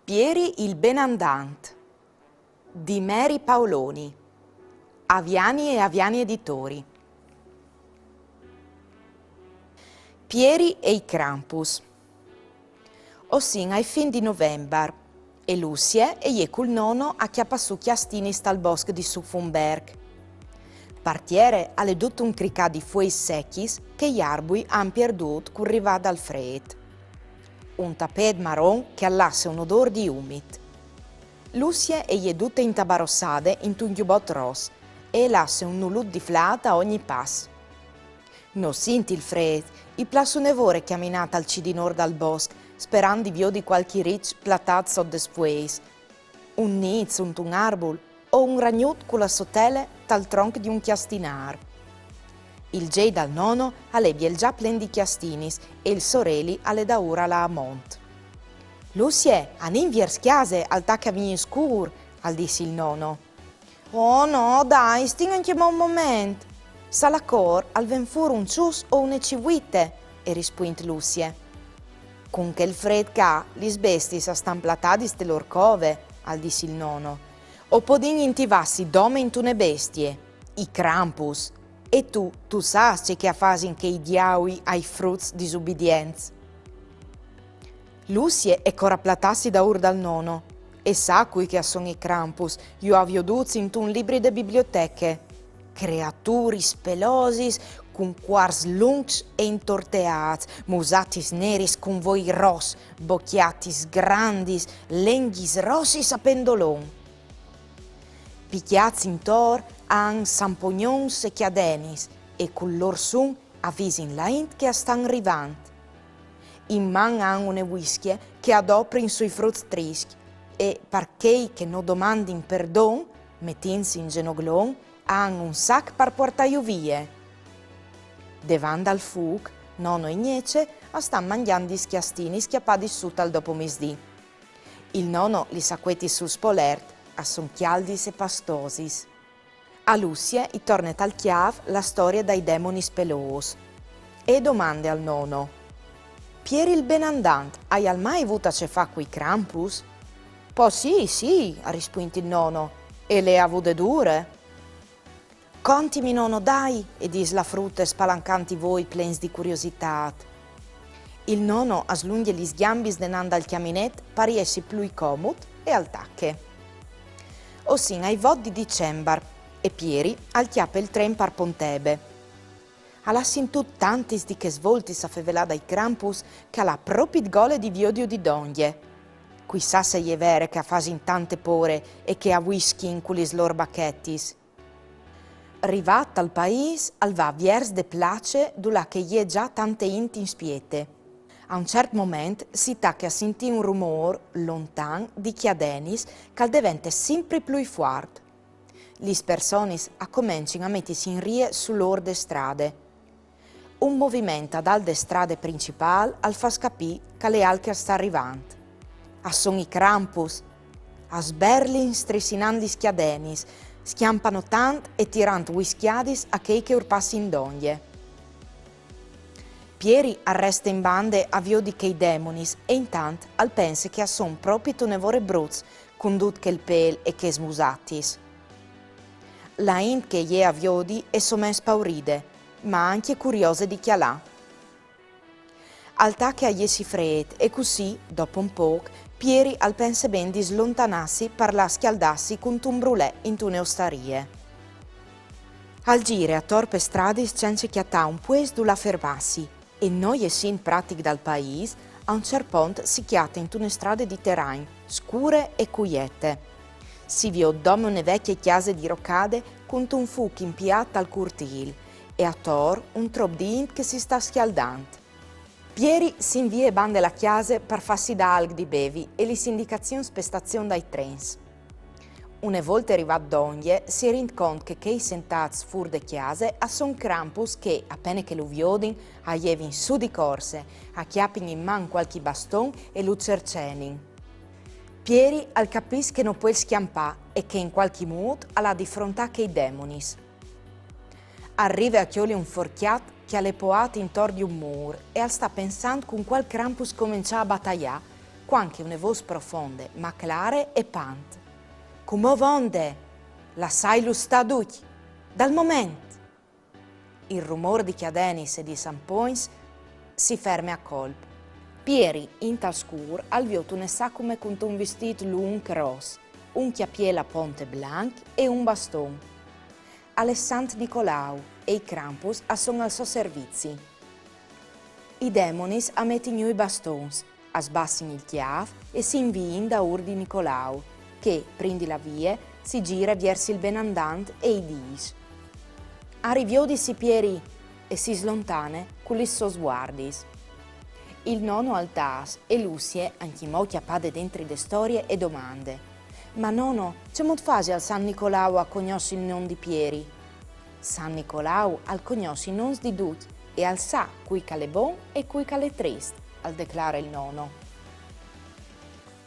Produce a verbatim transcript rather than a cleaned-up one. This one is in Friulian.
Pieri il benandant di Mary Paoloni, Aviani e Aviani Editori. Pieri e i Krampus. O sin ai fin di novembar e Lucie e je cul nono a cjapâ sù cjastinis tal bosc di Suffunberg. Par tiere al è dut un cricâ di fueis secjis che i arbui a àn pierdût cul rivâ dal frêt. Un tapêt maron che al lasse un odôr di umit. Lucie e je dute intabarossade intun gjubot ros e e lasse un nulut di flât a ogni pas. No sint il frêt, i plâs une vore cjaminâ tal cidinôr dal bosc, sperant di viodi cualchi riç platât sot des fueis. Un nît suntun arbul o un ragnut cu la sô tele tal tronc di un cjastinâr. Il zei dal nono al è biel za plen di cjastinis e il soreli al è daûr a lâ a mont. Lucie, anìn viers cjase, al tache a vignî scûr, al dîs il nono. Oh no, dai, stin ancjemò un moment. Salacor al ven fûr un çus o une civuite, e rispuint Lucie. Cun chel frêt ca, lis bestiis a stan platadis te lôr cove, al dîs il nono. O podìn intivâsi dome intune bestie, i Krampus. E tu, tu sâs ce che a fasin chei diaui ai fruts disubidients. Lucie e cor a platâsi daûr dal nono. E sa cui che a son i Krampus, ju à viodûts intun libri de biblioteche. Creaturis pelosis, cun cuars luncs e intorteâts, musatis neris cun voi ros, bocjatis grandis, lenghis rossis a pendolon. Picjâts intor a àn sampognons e cjadenis e cul lôr sun a visin la int che a stan rivant. In man a àn une vuiscje che a doprin sui fruts triscj e, par chei che no domandin perdon, metintsi in zenoglon, a àn un sac par puartâju vie. Devant dal fûc, nono e gnece a stan mangjant di cjastinis cjapadis sù tal dopomisdì. Il nono lis à cuetis sul spolert, a son cjaldis e pastosis. A Lucie i torne tal cjâf la storie dai demonis pelôs. E e domande al nono: Pieri il benandant, aial mai vût a ce fâ cui Krampus? Po sì, sì, al rispuint il nono, e le à vude dure. Contimi, nono, dai, e dîs la frute spalancant i voi plens di curiositât. Il nono a slungje lis gjambis denant dal cjaminet par jessi plui comut e al tache. O sin ai vot di Dicembar e Pieri al cjape il tren par Pontebe. Al à sintût tantis di chês voltis a fevelâ dai Krampus che al à propit gole di viodiju di dongje. Cui sa se e je vere che a fasin tante pôre e che a vuischin cu lis lôr bachetis. Rivât tal paîs, al va viers de place dulà che e je za tante int in spiete. A un ciert moment si tache a sintî un rumôr lontan di cjadenis che al devente simpri plui fuart. Lis personis a comencin a metisi in rie sul ôr de strade. Un moviment adalt de strade principâl al fâs capî che al è alc che al sta rivant. A son i Krampus. A sberlin strissinant lis cjadenis, scjampanotant e tirant vuiscjadis a chei che ur passin dongje. Pieri al reste in bande a viodi chei demonis e intant al pense che a son propit une vore bruts cun dut chel pêl e chês musatis. La int che e je a viodi e somee spauride, ma ancje curiose di cjalâ. Al tache a jessi frêt e cussì, dopo un pôc, Pieri al pense ben di slontanâsi par lâ a scjaldâsi cuntun brulè intune ostarie. Al zire ator pes stradis cence cjatâ un puest dulà fermâsi e, no jessint pratic dal paîs, a un ciert pont si cjate intune strade di teragn, scure e cuiete. Si viôt dome une vecje cjase dirocade cuntun fûc impiât tal curtîl e ator un trop di int che si sta scjaldant. Pieri si invie bande la cjase par fâsi dâ alc di bevi e lis indicazions pe stazion dai trens. Une volte rivât dongje, si rint cont che chei sentâts fûr de cjase a son Krampus che, a pene che lu viodin, a jevin sù di corse, a cjapin in man cualchi baston e lu cercenin. Pieri al capìs che no pues scjampâ e che in cualchi mût al à di frontâ chei demonis. Al rive a cjoli un forcjat che al è poât intor di un mûr e al sta pensant cun cuâl Krampus començâ a bataiâ, cuant che une vôs profonde, ma clare, e pant: «Cumò vonde! Lassailu stâ ducj! Dal moment!» Il rumôr di cjadenis e di sampogns si ferme a colp. Pieri, intal scûr, al viôt une sacume cuntun vistît lunc ros, un cjapiel a ponte blanc e un baston. Al è Sant Nicolau e i Krampus a son al so servizi. I demonis a metin jù i bastons, a sbassin il cjâf e si inviin daûr di Nicolau, che, prin di lâ vie, si zire viers il benandant e i dîs: «Al riviodisi, Pieri!» e si slontane cu lis sôs vuardis. Il nono al tâs e Lucie, ancjemò cjapade dentri de storie, e domande: «Ma nono, cemût fasial Sant Nicolau a cognossi il non di Pieri?» «Sant Nicolau al cognòs i nons di ducj e al sa cui che al è bon e cui che al è trist», al declare il nono.